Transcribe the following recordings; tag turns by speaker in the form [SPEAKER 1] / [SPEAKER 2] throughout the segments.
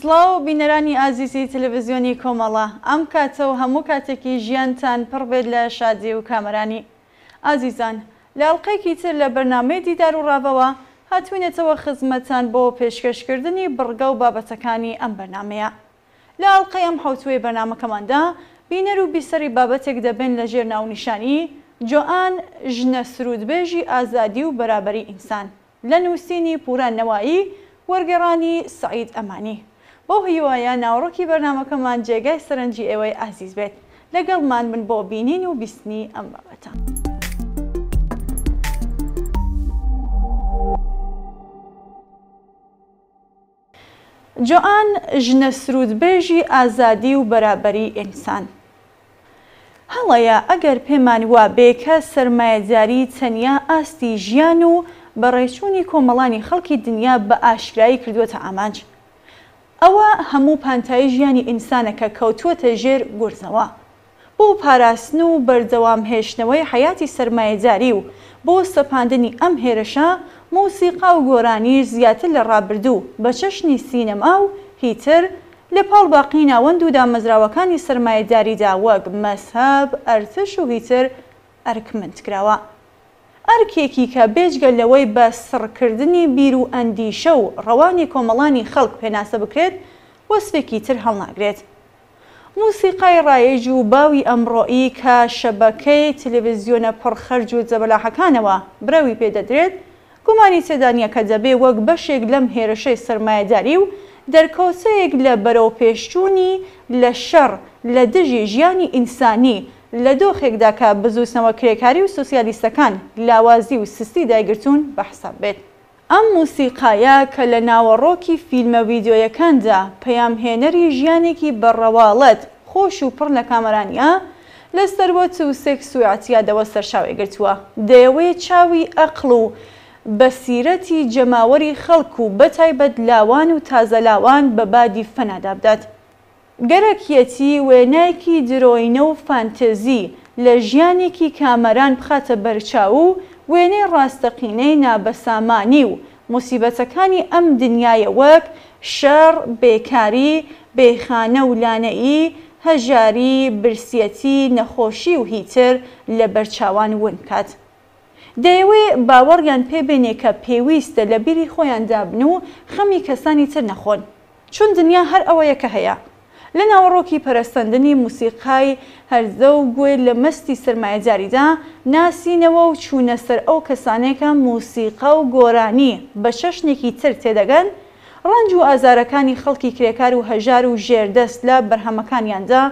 [SPEAKER 1] سڵاو بینەرانی ئازیزی تەلەڤزیۆنی کۆمەڵە، ئەم کاتە و هەموو کاتێکی ژیانتان پڕ بێت لە شادی و کامەرانی. ئازیزان، لە ئەڵقەیەکی تر لە بەرنامەی دیدار و ڕاڤەوە هاتووینەتەوە خزمەتتان بۆ پێشکەشکردنی بڕگە و بابەتەکانی ئەم بەرنامەیە. لە ئەڵقەی ئەم حەوتووەی بەرنامەکەماندا بینەر و بیسەری بابەتێک دەبن لە ژێر ناونیشانی، جۆئان، ژنە سروودبێژی ئازادی و بەرابەری ئینسان، لە نووسینی پووران نەوایی، وەرگێڕانی سەعید ئەمانی. بەو هیوایە ناوەڕۆکی بەرنامەکەمان جێگای سەرنجی ئێوەی ئازیز بێت. لەگەڵمان بن بۆ بینین و بیستنی ئەم بابەتە. جۆئان ژنە سروودبێژی ئازادی و بەرابەری ئینسان. هەڵەیە ئەگەر پێمان وابێ کە سەرمایەداری تەنیا ئاستی ژیان و بەڕێچوونی کۆمەڵانی خەڵکی دنیا بە ئاشکرایی کردووەتە ئامانج. ئەوە هەموو پانتایی ژیانی ئینسانە کە کەوتووەتە ژێر گورزەوە. بۆ پاراستن و بەردەوام هێشتنەوەی حەیاتی سەرمایەداری و بۆ سەپاندنی ئەم هێرشە، مۆسیقا و گۆرانیش زیاتر لە ڕابردوو بە چەشنی سینەما و هیتر لە پاڵ باقی ناوەند و دامەزراوەکانی سەرمایەداریدا وەک مەزهەب، ئەرتش و هیتر ئەرکمەند کراوە. ئەرکێکی کە بێجگە لەوەی بە سڕکردنی بیر و ئەندیشە و ڕەوانی کۆمەڵانی خەڵک پێناسە بکرێت، وەسفێکی تر هەڵناگرێت. موسیقای ڕایج و باوی ئەمڕۆیی کە شەبەکەی تلویزیۆنە پڕ خەرج و زەبەلاحەکانەوە برەوی پێ دەدرێت، گومانی تێدا نیە کە دەبێ وەک بەشێک لەم هێرشەی سەرمایەداری و دەرکەوتەیەک لە بەرەوپێشچوونی لە شەڕ لە دژی ژیانی ئینسانی لە دۆخێکدا کە بزووتنەوە کرێکاری و سۆسیالیستەکان لاوازی و سستی دایگرتوون بە حساب بێت. ئەم موسیقایە کە لە ناوەڕۆکی فیلمە ڤیدیۆیەکاندا پەیامهێنەری ژیانێکی بە ڕەواڵەت خۆش و پڕ لە کامەرانییە، لە سەروەت و سێکس و ئیعتیادەوە سەرچاوەی گرتووە، دەیەوێ چاوی ئەقڵ و بەسیرەتی جەماوەری خەڵک و بەتایبەت لاوان و تازەلاوان بە بادی فەنادا بدات. گەرەکیەتی وێنایەکی درۆینە و فانتزی لە ژیانێکی کامەران بخاتە بەرچاو و وێنەی ڕاستەقینەی نابەسامانی و موسیبەتەکانی ئەم دنیایە وەک، شەڕ، بێکاری، بێخانە و لانەیی، هەژاری، برسیەتی، نەخۆشی و هیتر لە بەرچاوان ون بکات. دەیەوێ باوەڕیان پێ بێنێ کە پێویستە لە بیری خۆیان دابن و خەمی کەسانی تر نەخۆن. چون دنیا هەر ئەوەیە کە هەیە. لە ناوەڕۆکی پەرەسەندنی موسیقای هەرزە و گوێ لە مەستی سەرمایەداریدا، ناسینەوە و چوونە سەر ئەو کەسانەی کە موسیقا و گۆرانی بە چەشنێکی تر تێدەگەن، ڕەنج و ئازارەکانی خەڵکی کرێکار و هەژار و ژێردەست لە بەرهەمەکانیاندا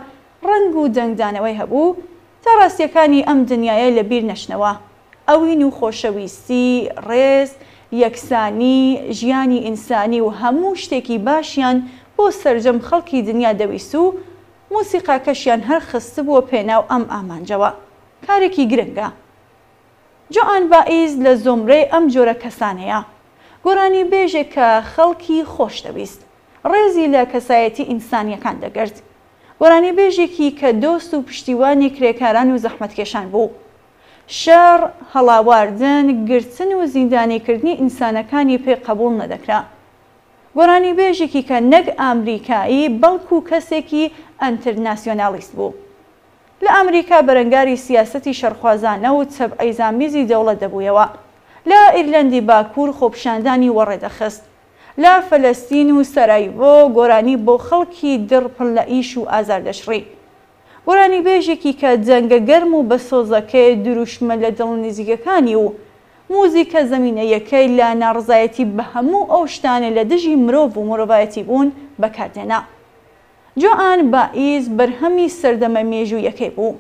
[SPEAKER 1] ڕەنگ و دەنگدانەوەی هەبوو، تا ڕاستییەکانی ئەم دنیایە لە بیر نەچنەوە. ئەوین و خۆشەویستی، ڕێز، یەکسانی، ژیانی ئینسانی و هەموو شتێکی باشیان بۆ سەرجەم خەڵکی دنیا دەویست و مۆسیقاکەشیان هەر خستبووە پێناو ئەم ئامانجەوە. کارێکی گرنگە. جۆئان بائیز لە زومرەی ئەم جۆرە کەسانەیە. گۆرانیبێژێک کە خەڵکی خۆش دەویست. ڕێزی لە کەسایەتی ئینسانییەکان دەگرت. گۆرانیبێژێکی کە دۆست و پشتیوانی کرێکاران و زەحمەتکێشان بوو. شەڕ، هەڵاواردن، گرتن و زیندانیکردنی ئینسانەکانی پێ قەبووڵ نەدەکرا. گۆرانیبێژێکی کە نەک ئامریکایی بەڵکوو کەسێکی ئەنترناسیۆنالیست بوو. لە ئامریکا بەرەنگاری سیاسەتی شەڕخوازانە و تەبعیزامیزی دەوڵەت دەبوویەوە. لە ئیرلەندی باکوور خۆپیشاندانی وەڕێ دەخست. لە فەلەستین و سەرایڤۆ گۆرانی بۆ خەڵکی دڕ پڕ لە ئیش و ئازار دەچڕی. گۆرانیبێژێکی کە دەنگە گەرم و بەسۆزەکەی، دروشمە لە دڵ نزیکەکانی و موزیکە زەمینەییەکەی لە ناڕەزایەتی بە هەموو ئەو شتانەی لە دژی مرۆڤ و مرۆڤایەتی بوون بەکاردێنا. جۆئان بائیز بەرهەمی سەردەمە مێژوویەکەی بوو.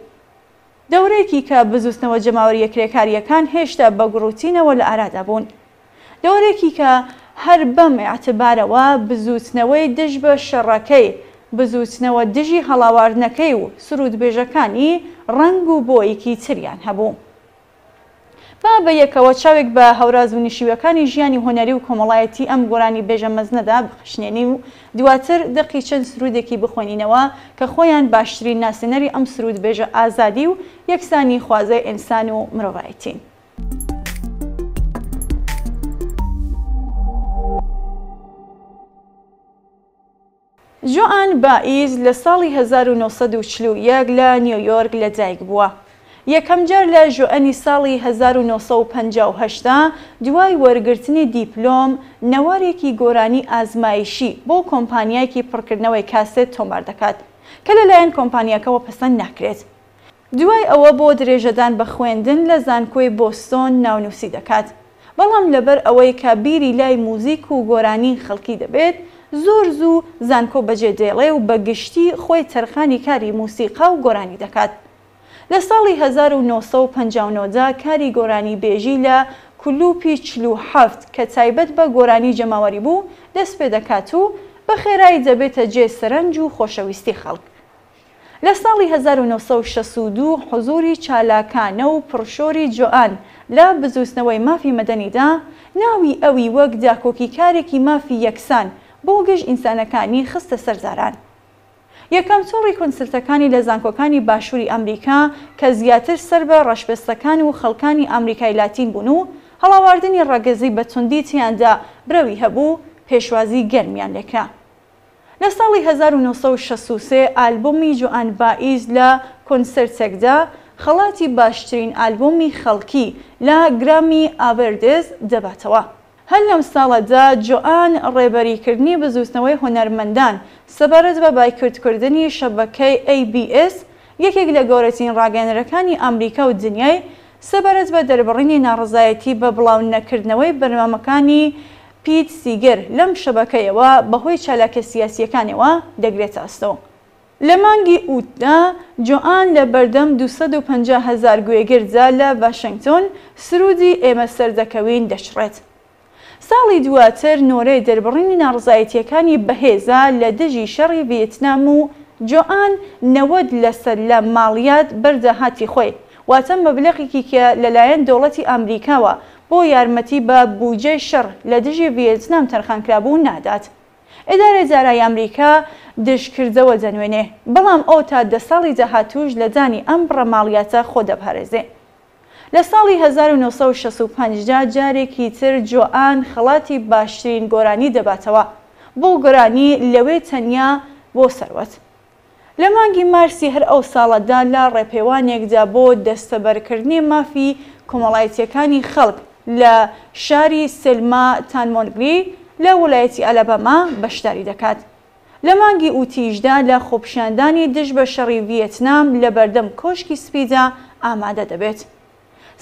[SPEAKER 1] دەورەیەکی کە بزووتنەوە جەماوەرییە کرێکارییەکان هێشتا بە گوڕوتینەوە لە ئارادا بوون. دەورێکی کە هەر بەم ئیعتبارەوە بزووتنەوەی دژ بە شەڕەکەی، بزووتنەوە دژی هەڵاواردنەکەی و سروودبێژەکانی ڕەنگ و بۆیەکی تریان هەبوو. با بە یەکەوە چاوێک بە هەوراز و نشیوەکانی ژیانی هونەری و کۆمەڵایەتی ئەم گۆرانیبێژە مەزنەدا بخشنێنین و دواتر دەقی چەند سروودێکی بخوێنینەوە کە خۆیان باشترین ناسێنەری ئەم سروودبێژە ئازادی و یەکسانیخوازەی ئینسان و مرۆڤایەتین. جۆئان بائیز لە ساڵی 1941 لە نیۆیۆرک لەدایک بووە. یەکەمجار لە ژوئەنی ساڵی 1958 دا دوای وەرگرتنی دیپلۆم، نەوارێکی گۆرانی ئازمایشی بۆ کۆمپانیایەکی پڕکردنەوەی کاسێت تۆمار دەکات، کە لەلایەن کۆمپانیاکەوە پەسەند ناکرێت. دوای ئەوە بۆ درێژەدان بە خوێندن لە زانکۆی بۆستۆن ناونووسی دەکات، بەڵام لەبەر ئەوەی کە بیری لای موزیک و گۆرانی خەڵکی دەبێت، زۆر زوو زانکۆ بەجێ دێڵێ و بە گشتی خۆی تەرخانی کاری موسیقا و گۆرانی دەکات. لە ساڵی 1959 دا کاری گۆرانیبێژی لە کلوپی 47 کە تایبەت بە گۆرانی جەماوەری بوو دەست پێ دەکات و بە خێرایی دەبێتە جێ سەرەنج و خۆشەویستی خەڵک. لە ساڵی 1962 حزووری چالاکانە و پڕشۆری جۆئان لە بزووتنەوەی مافی مەدەنیدا، ناوی ئەوی وەک داکۆکیکارێکی مافی یەکسان بۆ گشت ئینسانەکانی خستە سەر زاران. یەکەم تۆڕی کۆنسرتەکانی لە زانکۆکانی باشووری ئەمریکا کە زیاتر سەر بە ڕەشپێستەکان و خەڵکانی ئامریکای لاتین بوون و هەڵاواردنی ڕەگەزی بە توندی تێیاندا برەوی هەبوو، پێشوازی گەرمیان لێکرا. لە ساڵی 1963 ئالبۆمی جۆئان بائیز لە کۆنسێرتێکدا خەڵاتی باشترین ئالبۆمی خەڵکی لە گرامی ئاوەردز دەباتەوە. هەر لەم ساڵەدا جۆئان ڕێبەریکردنی بزووتنەوەی هونەرمەندان سەبارەت بە بایکۆتکردنی شەبەکەی ئەی بی ئێس، یەکێک لە گەورەترین ڕاگەیەنەرەکانی ئامریکا و دنیای، سەبارەت بە دەربڕینی ناڕەزایەتی بە بڵاونەکردنەوەی بەرنامەکانی پیت سیگەر لەم شەبەکەیەوە بەهۆی چالاکیە سیاسییەکانیەوە دەگرێتە ئەستۆ. لە مانگی ئووتدا جۆئان لە بەردەم 250 هەزار گوێگردا لە ڤاشنگتۆن سروودی ئێمە سەردەکەوین دەچڕێت. ساڵی دواتر نۆرەی دەربڕینی ناڕەزایەتییەکانی بەهێزە لە دژی شەڕی ڤیێتنام و جۆئان 90 لەسەد لە ماڵیات بەر داهاتی خۆی واتە مەبلەغێکی کە لەلایەن دەوڵەتی ئامریکاوە بۆ یارمەتی بە بووجەی شەڕ لە دژی ڤیێتنام تەرخانکرابوو نادات. ئیدارەی دارایی ئەمریکا دژکردەوە دەنوێنێ، بەڵام ئەو تا دە ساڵی داهاتووش لە دانی ئەم بڕە ماڵیاتە خۆ دەپارێزێ. لە ساڵی 1965 دا جارێکی تر جۆئان خەڵاتی باشترین گۆرانی دەباتەوە بۆ گۆرانی لەوێ تەنیا بۆ سەروەت. لە مانگی مارسی هەر ئەو ساڵەدا لە ڕێپێوانێکدا بۆ دەستەبەرکردنی مافی کۆمەڵایەتییەکانی خەڵک لە شاری سێلما تانمۆنگری لە ولایەتی ئالاباما بەشداری دەکات. لە مانگی ئوتیشدا لە خۆپیشاندانی دژ بە شەڕی ڤیێتنام لە بەردەم کۆشکی سپیدا ئامادە دەبێت.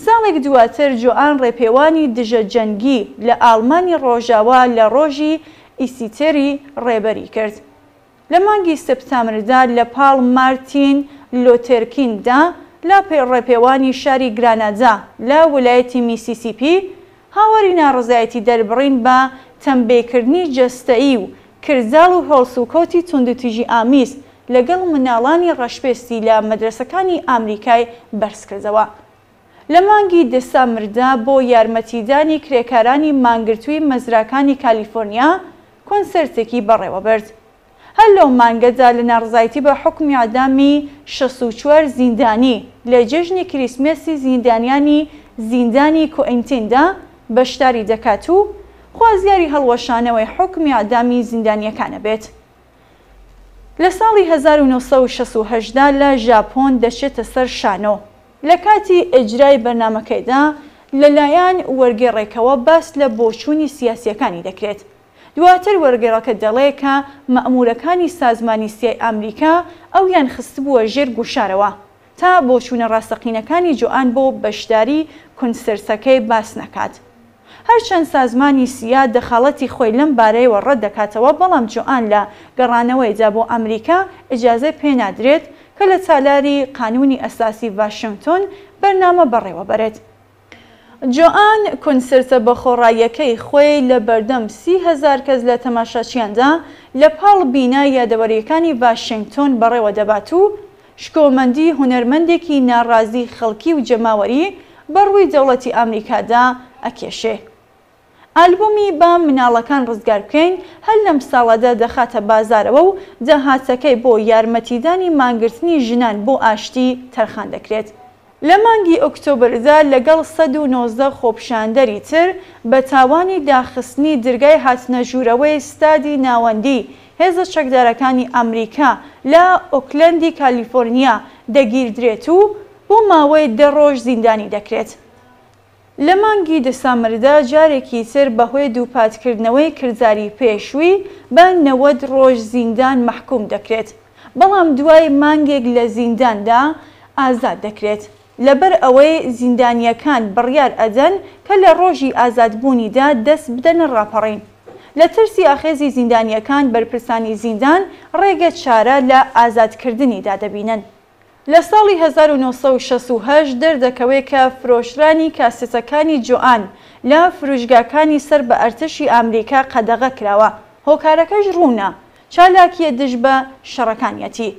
[SPEAKER 1] ساڵێک دواتر جۆئان ڕێپێوانی دژە جەنگی لە ئاڵمانی ڕۆژاوا لە ڕۆژی ئیسیتێری ڕێبەری کرد. لە مانگی سپتامردا لە پاڵ مارتین لۆتێر کینگدا لە ڕێپێوانی شاری گرانادا لە ولایەتی میسیسیپی هاواری ناڕەزایەتی دەربڕین بە تەمبێکردنی جەستەیی و کرداڵ و هەڵسوکەوتی توندوتیژیئامیز لەگەڵ مناڵانی ڕەشپێستی لە مەدرەسەکانی ئامریکای بەرزکردەوە. لە مانگی دسامردا بۆ یارمەتیدانی کرێکارانی مانگرتووی مەزراکانی کالیفۆرنیا کۆنسێرتێکی بەڕێوەبرد. هەر لەو مانگەدا لە ناڕەزایەتی بە حوکمی ئیعدامی 64 زیندانی لە جێژنی کریسمێسی زیندانیانی زیندانی کوئینتیندا بەشداری دەکات و خوازیاری هەڵوەشانەوەی حوکمی ئیعدامی زیندانییەکان ئەبێت. لە ساڵی 1968 دا لە ژاپۆن دەچێتە سەر شانۆ. لە کاتی ئیجرای بەرنامەکەیدا لەلایەن وەرگێڕێکەوە باس لە بۆچوونی سیاسییەکانی دەکرێت. دواتر وەرگێڕەکە دەڵێ کە مەئموورەکانی سازمانی سیای ئامریکا ئەویان خستبووە ژێر گوشارەوە تا بۆچوونە ڕاستەقینەکانی جۆئان بۆ بەشداری کونسرتەکەی باس نەکات. هەرچەند سازمانی سیا دەخاڵەتی خۆی لەم بارەیەوە ڕەت دەکاتەوە بەڵام جۆئان لە گەڕانەوەیدا بۆ ئەمریکا ئیجازەی پێ نادرێت کە لە تالاری قانوونی ئەساسی ڤاشنگتۆن بەرنامە بەڕێوە بەرێت. جۆئان کونسرتە بەخۆڕاییەکەی خۆی لە بەردەم 30,000 کەس لە تەماشاچیاندا لە پاڵ بینای یادەوەرییەکانی ڤاشنگتۆن بەڕێوە دەبات و شکۆمەندی هونەرمەندێکی ناڕازی خەڵکی و جەماوەری بە ڕووی دەوڵەتی ئامریکادا ئەکێشێ. ئالبومی با مناڵەکان ڕزگار بکەین هەر لەم ساڵەدا دەخاتە بازارەوە و داهاتەکەی بۆ یارمەتیدانی مانگرتنی ژنان بۆ ئاشتی تەرخان دەکرێت. لە مانگی ئۆکتۆبردا لەگەڵ 119 خۆپیشاندەری تر بە تاوانی داخستنی درگای هاتنەژوورەوەی ستادی ناوەندی. هێزە چەکدارەکانی ئامریکا لە ئۆکلەندی کالیفۆرنیا دەگیردرێت و بۆ ماوەی دە ڕۆژ زیندانی دەکرێت. لە مانگی دسامردا جارێکی تر بە هۆی دووپاتکردنەوەی کرداری پێشووی بە 90 ڕۆژ زیندان مەحکووم دەکرێت، بەڵام دوای مانگێک لە زینداندا ئازاد دەکرێت. لەبەر ئەوەی زیندانییەکان بڕیار ئەدەن کە لە ڕۆژی ئازادبوونیدا دەست بدەنە ڕاپەڕین. لە ترسی ئاخێزی زیندانییەکان بەرپرسانی زیندان ڕێگە چارە لە ئازادکردنیدا دەبینن. لە ساڵی 1968 دەردەکەوێ کە فرۆشرانی کاسێتەکانی جۆئان لە فروشگاکانی سەر بە ئەرتەشی ئامریکا قەدەغە کراوە، هۆکارەکەش ڕوونە، چالاکییە دژ بە شەڕەکانیەتی.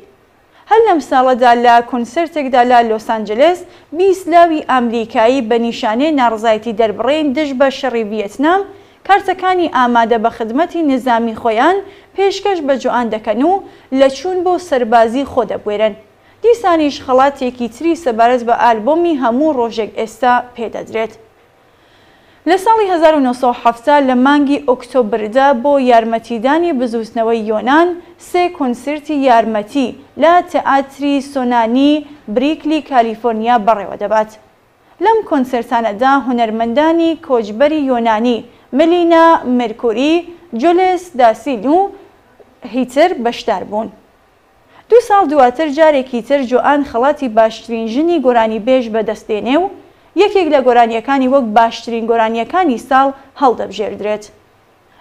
[SPEAKER 1] هەر لەم ساڵەدا لە کۆنسێرتێکدا لە لۆسانجلێس، 20 لاوی ئامریکایی بە نیشانەی ناڕزایەتی دەربڕین دژ بە شەڕی ڤیەتنام، کارتەکانی ئامادە بە خدمەتی نزامی خۆیان پێشکەش بە جۆئان دەکەن و لە چوون بۆ سەربازی خۆ دەبوێرن. دیسانیش خەڵاتێکی تری سەبارەت بە ئالبۆمی هەموو ڕۆژێک ئێستا پێ دەدرێت. لە ساڵی 1970 لە مانگی ئۆکتۆبردا بۆ یارمەتیدانی بزووتنەوەی یۆنان سێ کۆنسێرتی یارمەتی لە تئاتری سۆنانی بریکلی کالیفۆرنیا بەڕێوە دەبات. لەم کۆنسێرتانەدا هونەرمەندانی کۆچبەری یۆنانی ملینا مێرکوری، جولێس داسین و هیتر بەشدار بوون. دوو ساڵ دواتر جارێکی تر جۆئان خەڵاتی باشترین ژنی گۆرانیبێژ بەدەست دێنێ و یەکێک لە گۆرانییەکانی وەک باشترین گۆرانییەکانی ساڵ هەڵدەبژێردرێت.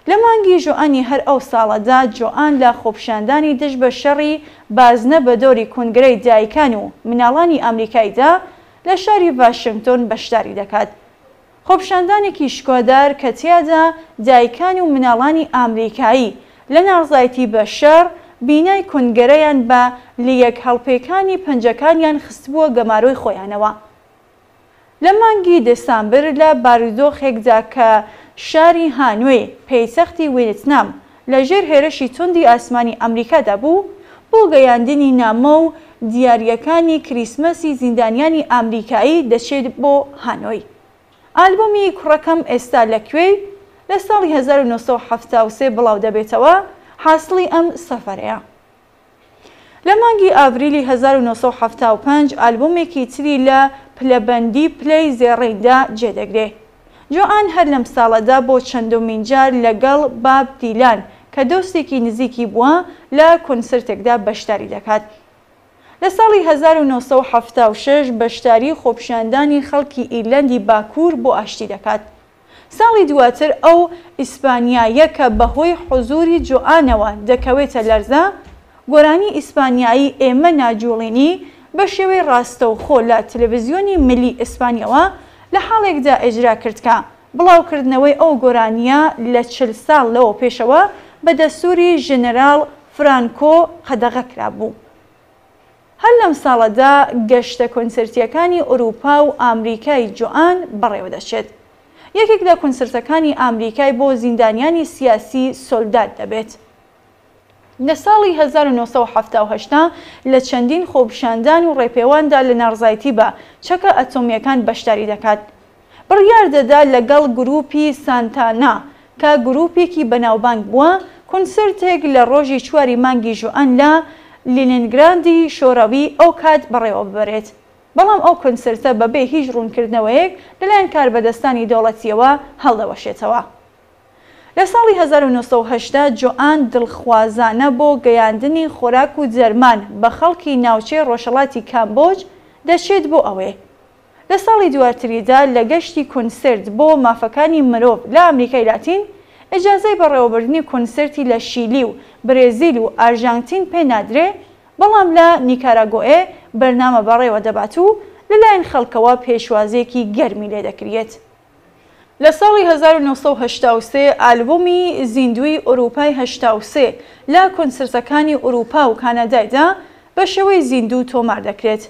[SPEAKER 1] لە مانگی ژوئەنی هەر ئەو ساڵەدا جۆئان لە خۆپیشاندانی دژ بە شەڕی بازنە بە دەوری کۆنگرەی دایکان و مناڵانی ئامریکایدا لە شاری ڤاشنگتۆن بەشداری دەکات. خۆپیشاندانێکی شکۆدار کە تیادا دایکان و مناڵانی ئامریکایی لە ناڕزایەتی بە شەڕ، بینای کۆنگەرەیان بە لیەک هەڵپێکانی پەنجەکانیان خستبووە گەمارۆی خۆیانەوە. لە مانگی دێسامبر لە بارودۆخێکدا کە شاری هانوی پێیتەختی ویتنام لە ژێر هێرشی توندی ئاسمانی ئەمریکادا بوو، بۆ گەیاندنی نامە و دیارییەکانی کریسمەسی زیندانیانی ئامریکایی دەچێت بۆ هانۆی. ئالبۆمی کوڕەکەم ئێستا لە کوێی؟ لە ساڵی 1973 بڵاودەبێتەوە، حاسڵی ئەم سەفەرەیە. لە مانگی ئاڤریلی 1975 ئالبۆمێکی تری لە پلەبەندی پلەی زێڕیندا جێدەگرێ. جۆئان هەر لەم ساڵەدا بۆ چەندۆمین جار لەگەڵ باب دیلان کە دۆستێکی نزیکی بووە لە کۆنسرتێکدا بەشداری دەکات. لە ساڵی 1976 بەشداری خۆپیشاندانی خەڵکی ئیرلەندی باکوور بۆ ئاشتی دەکات. ساڵی دواتر ئەو ئیسپانیایە کە بەهۆی حزووری جۆئانەوە دەکەوێتە لەرزە، گۆرانی ئیسپانیایی ئێمە ناجووڵینی بە شێوەی ڕاستەوخۆ لە تلەڤزیۆنی ملی ئیسپانیەوە لە حاڵێکدا ئێجرا کرد کە بڵاوکردنەوەی ئەو گۆرانییە لە 40 ساڵ لەوە پێشەوە بە دەستووری ژنەراڵ فرانکۆ قەدەغە کرابوو. هەر لەم ساڵەدا گەشتە کۆنسێرتییەکانی ئورووپا و ئامریکای جۆئان بەڕێوە دەچێت. یەکێک لە کۆنسرتەکانی ئامریکای بۆ زیندانیانی سیاسی سۆلداد دەبێت. لە ساڵی 1978 لە چەندین خۆپیشاندان و ڕێپێواندا لە ناڕزایەتی بە چەکە ئەتۆمییەکان بەشداری دەکات. بڕیار دەدا لەگەڵ گرووپی سانتانا کە گرووپێکی بەناوبانگ بووە، کۆنسێرتێک لە ڕۆژی چواری مانگی ژوئەن لە لینینگراندی شۆرەوی ئەوکات بەڕێوەببەرێت. بەڵام ئەو کۆنسێرتە بەبێ هیچ ڕوونکردنەوەیەک لەلایەن کاربەدەستانی دەوڵەتییەوە هەڵدەوەشێتەوە. لە ساڵی 1980 جۆئان دڵخوازانە بۆ گەیاندنی خۆراک و دەرمان بە خەڵکی ناوچەی ڕۆژهەڵاتی کامبۆج دەچێت بۆ ئەوێ. لە ساڵی دواتریدا لە گەشتی کۆنسێرت بۆ مافەکانی مرۆڤ لە ئەمریکای لاتین، ئیجازەی بەڕێوەبردنی کۆنسێرتی لە شیلی و برێزیل و ئارژانتین پێ نادرێ، بەڵام لە نیکاراگۆئێ بەرنامە بەڕێوە دەبات و لەلایەن خەڵکەوە پێشوازییەکی گەرمی لێ دەکریێت. لە ساڵی 1983 ئالبۆمی زیندووی ئورووپای 83 لە کۆنسرتەکانی ئورووپا و کانادایدا بە شێوەی زیندوو تۆمار دەکرێت.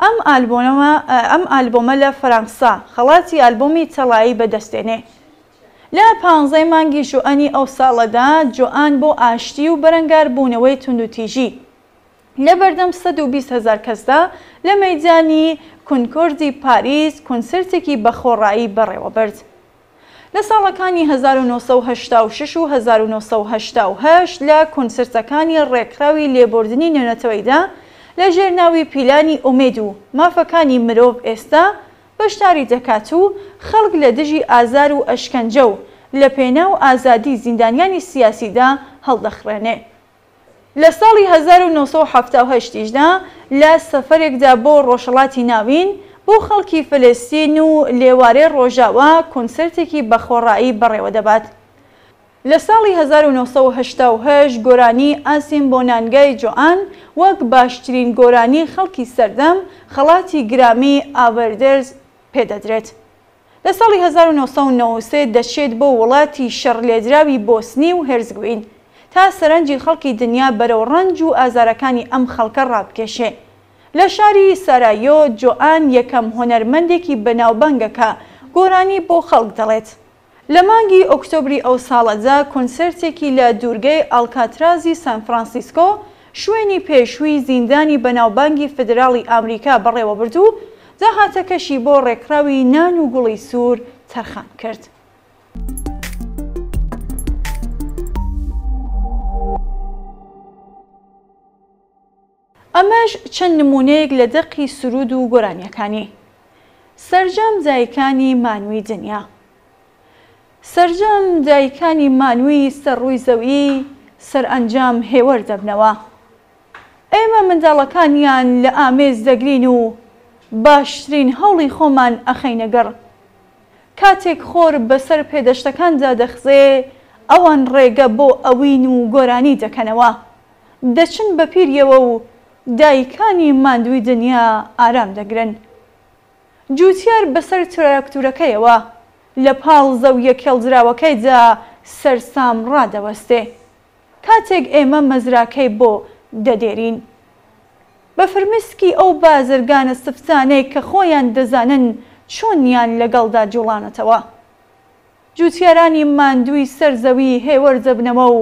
[SPEAKER 1] ئەم ئالبۆمە ئەم ئالبۆمە لە فەرانسا خەڵاتی ئالبۆمی تەڵایی بەدەست دێنێ. لە پانزەی مانگی ژوئەنی ئەو ساڵەدا جۆئان بۆ ئاشتی و بەرەنگاربوونەوەی توندوتیژی لە بەردەم 120 هەزار کەسدا لە مەیدانی کونکۆردی پاریس کۆنسێرتێکی بەخۆڕایی بەڕێوەبرد. لە ساڵەکانی 1986 و 1988 لە کۆنسرتەکانی ڕێکخراوی لێبوردنی نێونەتەوەیدا لە ژێر ناوی پیلانی ئومێد و مافەکانی مرۆڤ ئێستا بەشداری دەکات و خەڵک لە دژی ئازار و ئەشکەنجە و لە پێناو ئازادی زیندانیانی سیاسیدا هەڵدەخڕێنێ. لە ساڵی 1978 یشدا لە سەفەرێکدا بۆ ڕۆژهەڵاتی ناوین بۆ خەڵکی فلستین و لێوارەی ڕۆژاوا کۆنسێرتێکی بەخۆڕایی بەڕێوە دەبات. لە ساڵی 1988 گۆرانی ئاسیم بۆ نانگای جۆئان وەک باشترین گۆرانی خەڵکی سەردەم خەڵاتی گرامی ئاوەردرز پێدەدرێت. لە ساڵی 1993 دەچێت بۆ وڵاتی شەڕلێدراوی بۆسنی و هێرزگوین تا سەرنجی خەڵکی دنیا بەرەو ڕەنج و ئازارەکانی ئەم خەڵکە ڕابکێشێ. لە شاری سارایۆ جۆئان یەکەم هونەرمەندێکی بەناوبانگە کە گۆرانی بۆ خەڵک دەڵێت. لە مانگی ئۆکتۆبری ئەو ساڵەدا کۆنسێرتێکی لە دوورگەی ئالکاترازی سانفرانسیسکۆ، شوێنی پێشووی زیندانی بەناوبانگی فیدراڵی ئامریکا بەڕێوەبرد و داهاتەکەشی بۆ ڕێکخراوی نان و گوڵی سوور تەرخان کرد. ئەمەش چەند نموونەیەک لە دەقی سروود و گۆرانییەکانی. سەرجەم دایکانی مانووی دنیا. سەرجەم دایکانی مانووی سەر ڕووی زەویی سەرئەنجام هێوەر دەبنەوە. ئێمە منداڵەکانیان لە ئامێز دەگرین و باشترین هەوڵی خۆمان ئەخەینە گەڕ. کاتێک خۆر بەسەر پێدەشتەکاندا دەخزێ، ئەوان ڕێگە بۆ ئەوین و گۆرانی دەکەنەوە. دەچن بە پیریەوە و دایکانی ماندووی دنیا ئارام دەگرن. جووتیار بەسەر تراکتورەکەیەوە لە پاڵ زەویە کێڵدراوەکەیدا سەرسام ڕادەوەستێ. کاتێک ئێمە مەزراکەی بۆ دەدێرین. بە فرمسکی ئەو بازرگانە سفتانەی کە خۆیان دەزانن چۆنیان لەگەڵدا جوڵانەتەوە. جوتیارانی ماندووی سەر زەوی هێوەر دەبنەوە و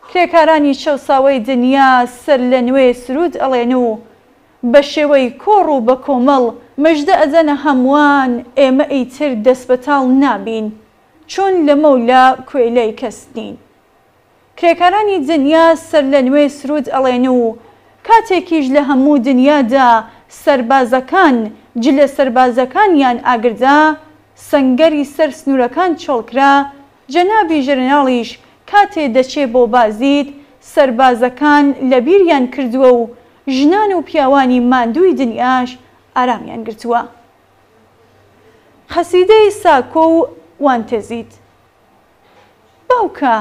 [SPEAKER 1] کرێکارانی چەوساوەی دنیا سەرلەنوێ سروود ئەڵێن و بە شێوەی کۆڕ و بە کۆمەڵ مژدە ئەدەنە هەمووان ئێمە ئیتر دەستبەتاڵ نابین چون لەمەولا کوێلەی کەس نین. کرێکارانی دنیا سەرلەنوێ سروود ئەڵێن و کاتێکیش لە هەموو دنیادا سەربازەکان جلە سەربازەکانیان ئاگردا، سەنگەری سەر سنوورەکان چۆڵکرا، جەنابی ژەنەراڵیش کاتێ دەچێ بۆ بازید سەربازەکان لەبیریان کردووە و ژنان و پیاوانی ماندووی دنیاش ئارامیان گرتووە. قەسیدەی ساکۆ و وانتێزید. باوکە،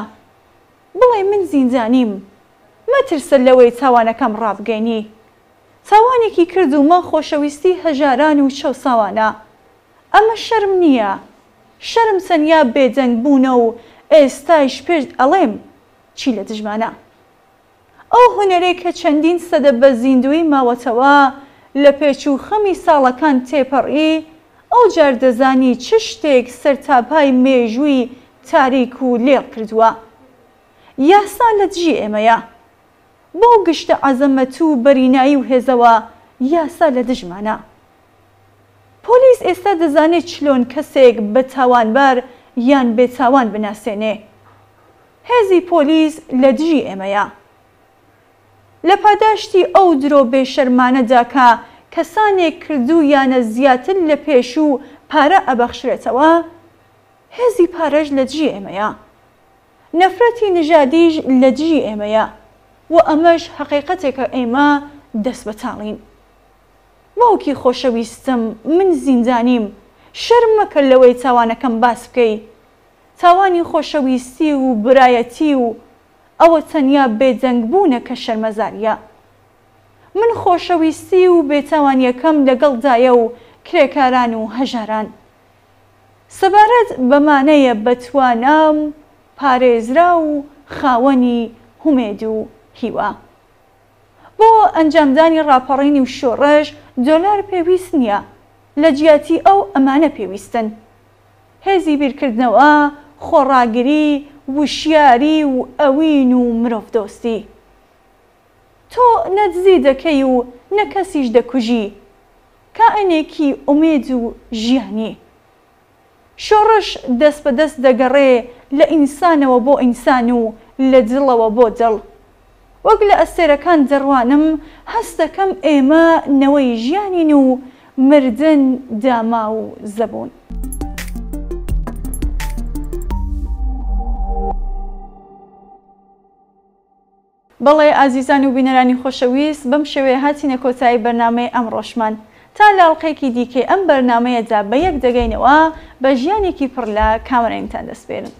[SPEAKER 1] بڵێ من زیندانیم، مەترسە لەوەی تاوانەکەم ڕابگەینی. تاوانێکی کردوومە خۆشەویستی هەژاران و چەوساوانە. ئەمە شەرم نییە. شەرم تەنیا بێدەنگ بوونە و ئێستایش پێت ئەڵێم چی لە دژمانە. ئەو هونەرەی کە چەندین سەدە بە زیندوویی ماوەتەوە، لە پێچ و خەمی ساڵەکان تێپەڕی، ئەوجار دەزانی چ شتێک سەرتاپای مێژووی تاریک و لێڵ کردووە. یاسا لە دژی ئێمەیە. بەو گشتە عەزەمەت و بەرینایی و هێزەوە یاسا لە دژمانە. پۆلیس ئێستا دەزانێ چلۆن کەسێک بە تاوانبار یان بێتاوان بناسێنێ. هێزی پۆلیس لە دژی ئێمەیە. لە پاداشتی ئەو درۆ بێ شەرمانەدا کە کەسانێک کردوویانە زیاتر لە پێشوو پارە ئەبەخشرێتەوە، هێزی پارەش لە دژی ئێمەیە. نەفرەتی نژادیش لە دژی ئێمەیە و ئەمەش هەقیقەتێکە ئێمە دەستبەتاڵین. باوکی خۆشەویستم من زیندانیم، شەرم مەکە لەوەی تاوانەکەم باس بکەی، تاوانی خۆشەویستی و برایەتی و ئەوە تەنیا بێدەنگ بوونە کە شەرمەزاریە. من خۆشەویستی و بێتاوانیەکەم لەگەڵ دایە و کرێکاران و هەژاران. سەبارەت بەمانەیە بەتوانام پارێزراو و خاوەنی هومێد و هیوا. بۆ ئەنجامدانی ڕاپەڕینی و شۆڕش دۆلار پێویست نیە، لەجیاتی ئەو ئەمانە پێویستن. هێزی بیرکردنەوە، خۆڕاگری، وشیاری و ئەوین و مرۆڤدۆستی. تۆ نە دزی دەکەی و نە کەسیش دەکوژی. کائنێکی ئومێد و ژیانی. شۆڕش دەست بە دەست دەگەڕێ لە ئینسانەوە بۆ ئینسان و لە دڵەوە بۆ دڵ. وەک لە ئەستێرەکان دەڕوانم هەست دەکەم ئێمە نەوەی ژیانین و مردن داماو و زەبوون. بەڵێ ئازیزان و بینەرانی خۆشەویست بەم شێوەیە هاتینە کۆتایی بەرنامەی ئەمڕۆشمان تا لە ئەڵقەیەکی دیکەی ئەم بەرنامەیەدا بە یەک دەگەینەوە بە ژیانێکی پڕ لە کامەرانیتان دەسپێرم.